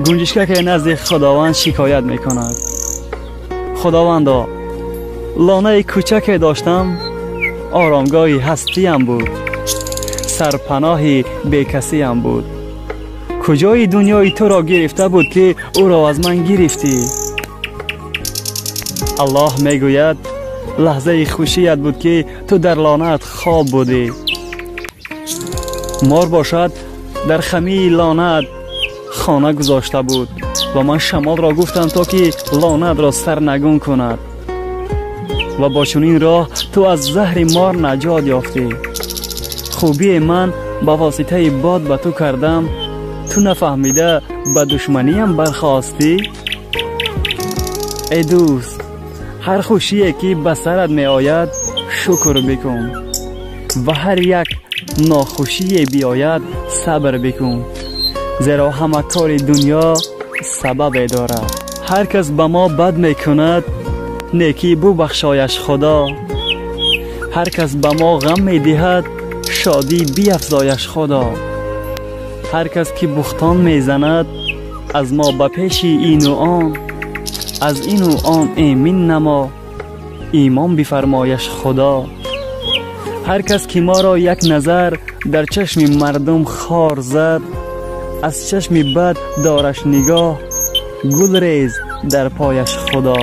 Гунҷишкаке назди Худованд шикоят мекунад: Худовандо, лонаи кӯчаке доштам, оромгоҳи ҳастиям буд, сарпаноҳи бекасиям буд. Куҷои дунёи туро гирифта буд, ки ӯро аз ман гирифтӣ? Аллоҳ мегӯяд: лаҳзаи хушият буд, ки ту дар лонаат хоб будӣ. Мор бошад, дар хамии лонаат хона гузошта буд ва ман шамолро гуфтам, то ки лонаатро сарнагун кунад ва бо чунин роҳ ту аз заҳри мор наҷот ёфтӣ. Хубие ман ба воситаи бод ба ту кардам, ту нафаҳмида ба душманиям бархостӣ. Эй дӯст, ҳар хушие ки ба сарат меояд, шукр бикун ва ҳар як нохушие биёяд, сабр бикун, зеро ҳама кори дунё сабабе дорад. Ҳар кас ба мо бад мекунад, некӣ бубахшояш Худо. Ҳар кас ба мо ғам медиҳад, шодӣ биафзояш Худо. Ҳар кас ки бухтон мезанад аз мо ба пеши ину он, аз ину он эмин намо, имон бифармояш Худо. Ҳар кас ки моро як назар дар чашми мардум хор зад, аз чашми бад дораш нигоҳ, гул рез дар пояш Худо.